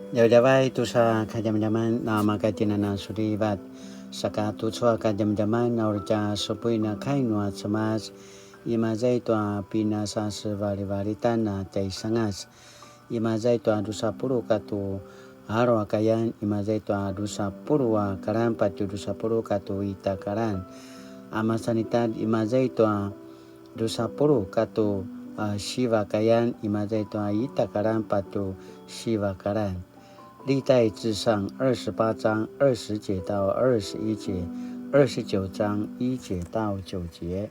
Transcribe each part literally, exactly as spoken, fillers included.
Djavadjavay tusa kadjamadjaman na maka tjinana sulivat. Saka tucu a kadjamadjaman na uri tja supuin a kai nua Cemas, imaza i tua pinasasevalivalitan a tjaisangas, imaza i tua dusa puluq katu alu a kayan, imaza i tua dusa puluq a kalan patju dusa puluq katu ita kalan. A masanitad imaza i tua dusa puluq katu a siva kayan, imaza i tua ita kalan patju siva kalan. 历代志上二十八章二十节到二十一节，二十九章一节到九节。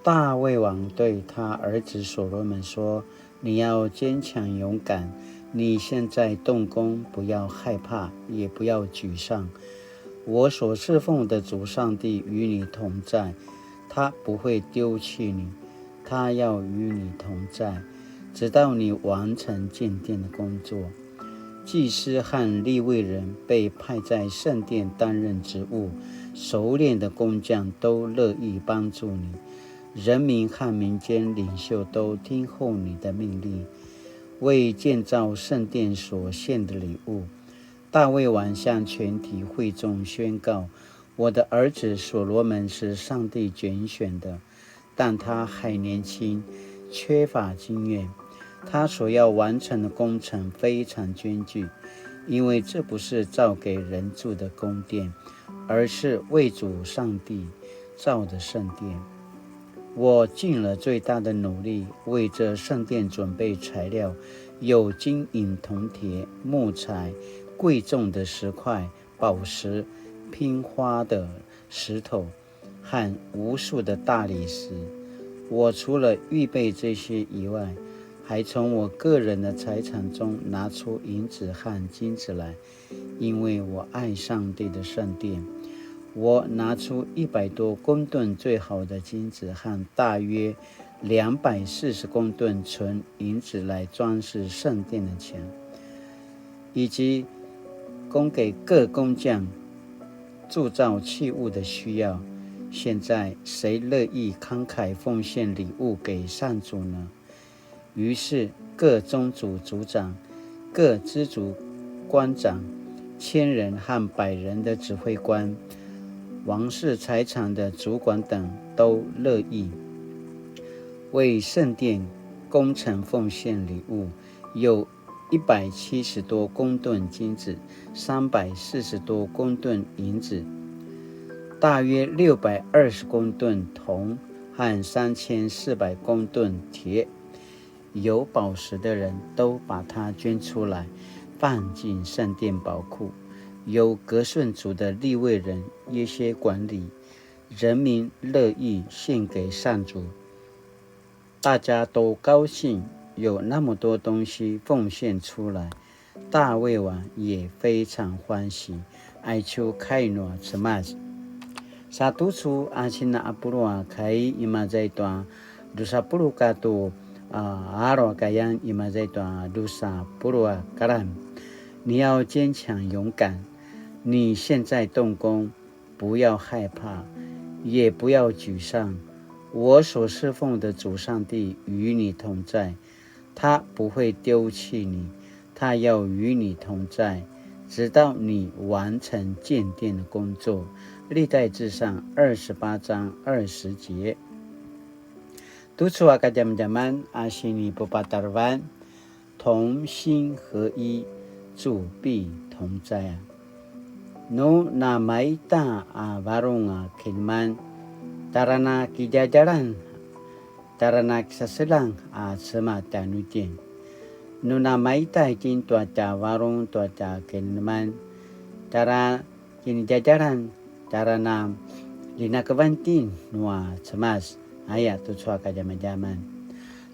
大卫王对他儿子所罗门说：“你要坚强勇敢，你现在动工，不要害怕，也不要沮丧。我所侍奉的主上帝与你同在，他不会丢弃你，他要与你同在，直到你完成建殿的工作。”祭司和利未人被派在圣殿担任职务，熟练的工匠都乐意帮助你。人民和民间领袖都听候你的命令，为建造圣殿所献的礼物。大卫王向全体会众宣告：“我的儿子所罗门是上帝拣选的，但他还年轻，缺乏经验。他所要完成的工程非常艰巨，因为这不是造给人住的宫殿，而是为主上帝造的圣殿。我尽了最大的努力，为这圣殿准备材料，有金银铜铁、木材、贵重的石块、宝石、拼花的石头和无数的大理石。我除了预备这些以外，还从我个人的财产中拿出银子和金子来，因为我爱上帝的圣殿。我拿出一百多公吨最好的金子和大约两百四十公吨纯银子来装饰圣殿的墙，以及供给各工匠铸造器物的需要。现在谁乐意慷慨奉献礼物给上主呢？”于是各宗族族长、各支族官长、千人和百人的指挥官、王室财产的主管等都乐意为圣殿工程奉献礼物，有一百七十多公吨金子，三百四十多公吨银子，大约六百二十公吨铜和三千四百公吨铁。有宝石的人都把它捐出来，放进圣殿宝库，由革顺族的利未人约些管理。人民乐意献给上主，大家都高兴有那么多东西奉献出来，大卫王也非常欢喜。Aicu kai nua Cemas. Sa tucu a sina a pulu a kai imaza i tua dusa puluq katu a alu a kayan, imaza i tua dusa puluq a kalan. 你要坚强勇敢，你现在动工，不要害怕，也不要沮丧。我所侍奉的主上帝与你同在，他不会丢弃你，他要与你同在，直到你完成建殿的工作。历代志上二十八章二十节。Tucu a kadjamadjaman a sinipupatarevan, 同心合一，主必同在 a. Nu namaita a varung a kineman, tjara na kidjadjalan, tjara na kisaseljang a Cemas tjanuitjen. Nu namaita itjen tua tja varung tua tja kineman, tjara kinidjadjalan, tjara na linakevan itjen nua Cemas, aya tucu a kadjamadjaman.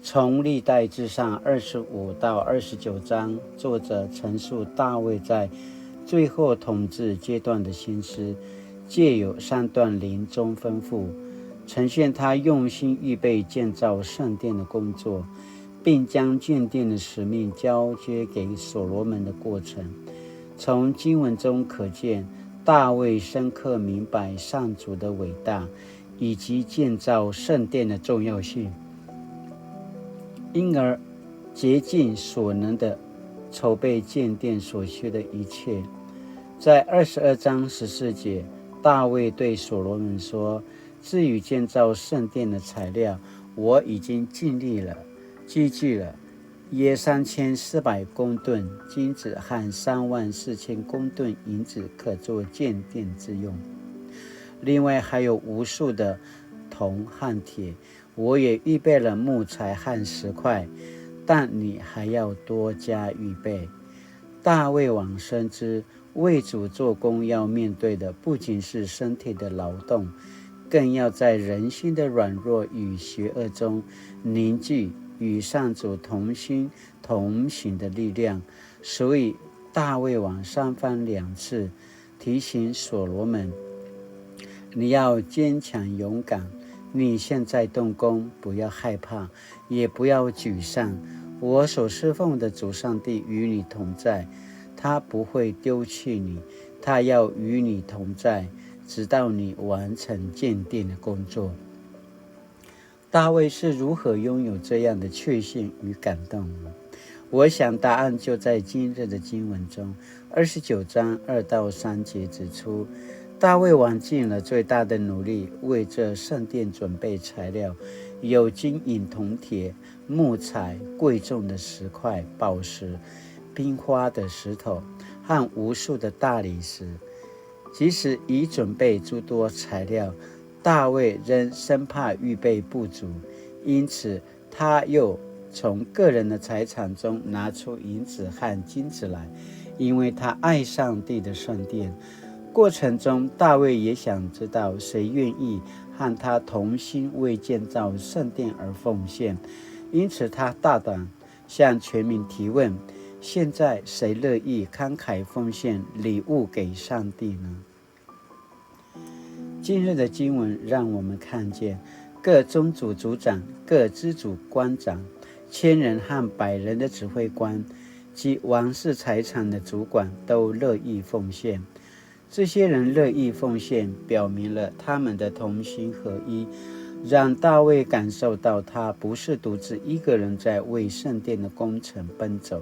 从历代志上二十五到二十九章，作者陈述大卫在最后统治阶段的心思，借由三段临终吩咐，呈现他用心预备建造圣殿的工作，并将建殿的使命交接给所罗门的过程。从经文中可见，大卫深刻明白上主的伟大， 以及建造圣殿的重要性，因而竭尽所能的筹备建殿所需的一切。在二十二章十四节，大卫对所罗门说：至于建造圣殿的材料，我已经尽力了，积聚了约三千四百公吨金子和三万四千公吨银子，可做建殿之用。另外还有无数的铜和铁，我也预备了木材和石块，但你还要多加预备。大卫王深知，为主做工要面对的不仅是身体的劳动，更要在人心的软弱与邪恶中凝聚与上主同心同行的力量。所以大卫王三番两次提醒所罗门：你要坚强勇敢，你现在动工，不要害怕，也不要沮丧。我所侍奉的主上帝与你同在，他不会丢弃你，他要与你同在，直到你完成建殿的工作。大卫是如何拥有这样的确信与感动呢？我想答案就在今日的经文中，二十九章二到三节指出，大卫王尽了最大的努力，为这圣殿准备材料，有金银铜铁、木材、贵重的石块、宝石、冰花的石头和无数的大理石。即使已准备诸多材料，大卫仍生怕预备不足，因此他又从个人的财产中拿出银子和金子来，因为他爱上帝的圣殿。过程中，大卫也想知道谁愿意和他同心为建造圣殿而奉献，因此他大胆向全民提问：现在谁乐意慷慨奉献礼物给上帝呢？今日的经文让我们看见，各宗族族长、各支族官长、千人和百人的指挥官及王室财产的主管都乐意奉献。这些人乐意奉献，表明了他们的同心合一，让大卫感受到他不是独自一个人在为圣殿的工程奔走。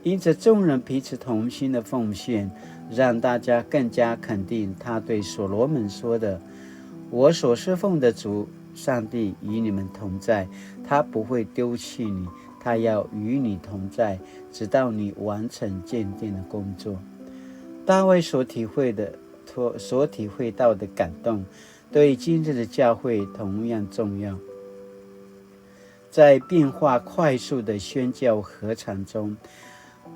因此，众人彼此同心的奉献，让大家更加肯定他对所罗门说的：我所侍奉的主上帝与你们同在，他不会丢弃你，他要与你同在，直到你完成建殿的工作。大卫所体会的、所体会到的感动，对今日的教会同样重要。在变化快速的宣教禾场中，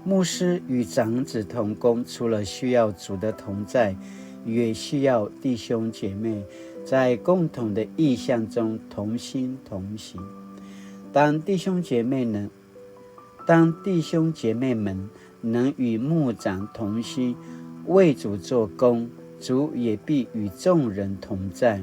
牧师与长子同工，除了需要主的同在，也需要弟兄姐妹在共同的意向中同心同行。当弟兄姐妹能，当弟兄姐妹们能与牧长同心，为主做工，主也必与众人同在，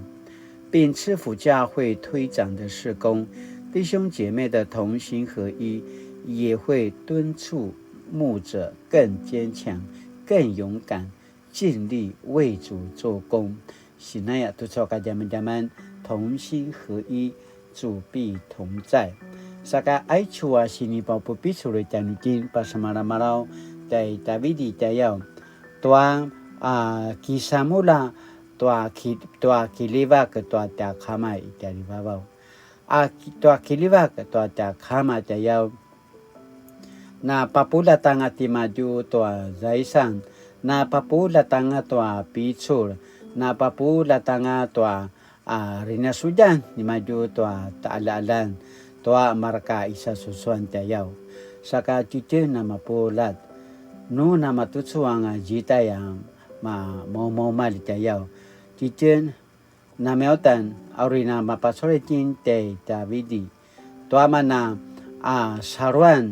并赐福教会推展的事工。弟兄姐妹的同心合一，也会敦促牧者更坚强、更勇敢，尽力为主做工。Sinaya tucu a kadjamadjaman, 同心合一，主必同在。Saka aicu a sinipapupicul tjanuitjen pasemalamalaw tjai Davidi tjayaw, tua a kisamulja tua ki, tua kiljivak tua tja Kama i tjarivavaw. A ki, tua kiljivak tua tja Kama tjayaw, na papuljat anga timadju tua zaisan, na papuljat anga tua picul, na papuljat anga tua a rinasudjan nimadju tua taqaljaqaljan tua marka isasusuan tjayaw. Saka tjitjen a mapuljat, nu namatucu anga zidai a ma, maumaumalj tjayaw. Tjitjen, namiyautan, a uri na mapacualitjen tjai Davidi, tua mana a saluan,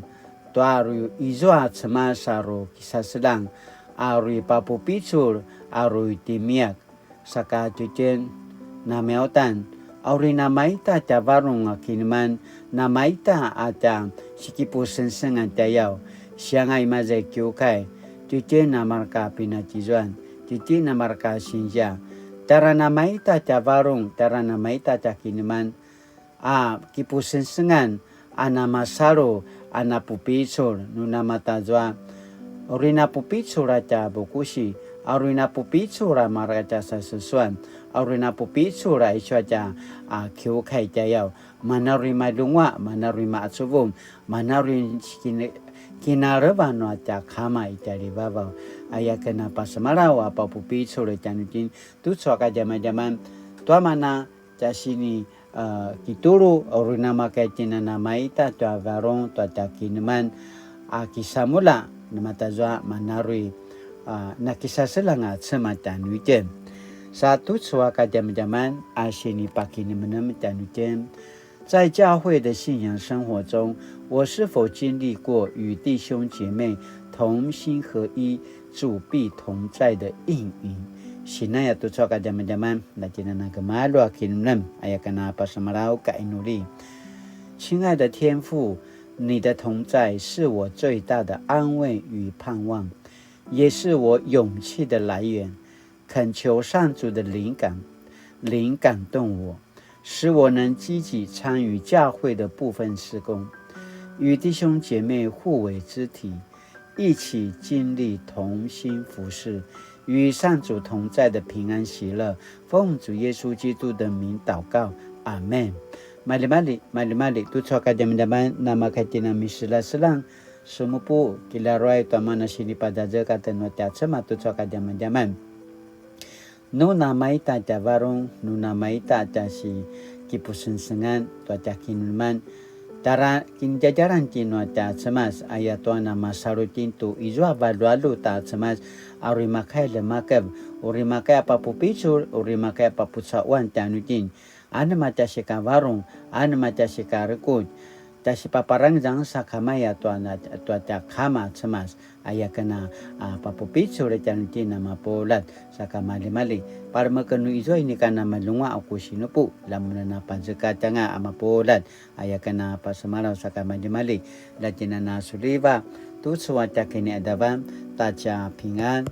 tua uri izua Cemas a uri kisaseljang, a uri papupicul, a uri timiyak. Saka tjitjen, namiyautan, a uri namaita tja varung a kineman, namaita a tja sikipusengsengan tjayaw, sianga i maza i kiukai, tjitjen a marka pinatjizuan, tjitjen a marka sinzia, tjara namaita tja varung, tjara namaita tja kineman, a kipusengsengan, a namasalu, a napupicul, nu namatazua, uri napupicul a tja bukusi, a uri napupicul a mareka tja sasusuan, a uri napupicul a icu a tja, a, kiukai tjayaw, mana uri malunguaq, mana uri maqacuvung, mana uri kine-, kinalevan nua tja kama i tjalivavaw. Aya ken a pasemalaw a papupicul tjanuitjen tucu a kadjamadjaman, tua mana tja sini, a, kitulu, uri namakaya itjen a namaita tua varung tua tja kineman, a, kisamulja, namatazua mana uri, a, nakisaseljang a Cemas tjanuitjen. Sa tucu a kadjamadjaman a sinipakinemenem tjanuitjen, 在教會的信仰生活中，我是否经历过与弟兄姐妹同心合一、主必同在的应允？Sinaya tucu a kadjamadjaman, na tjinana kemalu a kinemenem, aya ken a pasemalaw ka inuli. 亲爱的天父，你的同在是我最大的安慰与盼望，也是我勇气的来源。恳求上主的灵感，灵感动我，使我能积极参与教会的部分事工，与弟兄姐妹互为肢体，一起经历同心服事，与上主同在的平安喜乐。奉主耶稣基督的名祷告，阿们。Maljimalji, maljimalji, tucu a kadjamadjaman, namakaya itjen a miselaselang, sumupu, kilaruay tua mana sinipadjadjekaten nua tja Cemas tucu a kadjamadjaman. Nu namaita tja varung, nu namaita tja sikipusengsengan tua tja kinemeneman, tara kinidjadjalan itjen nua tja Cemas, aya tua namasalu itjen tu izua valualu ta Cemas, a uri makaya ljemakev, uri makaya papupicul, uri makaya papucauan tjanuitjen. Anema tja sikavarung, anema tja sikarekutj, tja sipaparangezang sakamaya tua na-, tua tja kama Cemas, aya ken a, a, papupicul tjanuitjen a mapuljat, saka maljimalji. Palemeken nu izua inika namalunguaq a ku sinupu, lamun a napazekatj anga a mapuljat, aya ken a pasemalaw saka maljimalji. Lja tjinana suliva, tucu a tja kiniqadavan, ta tja pingan,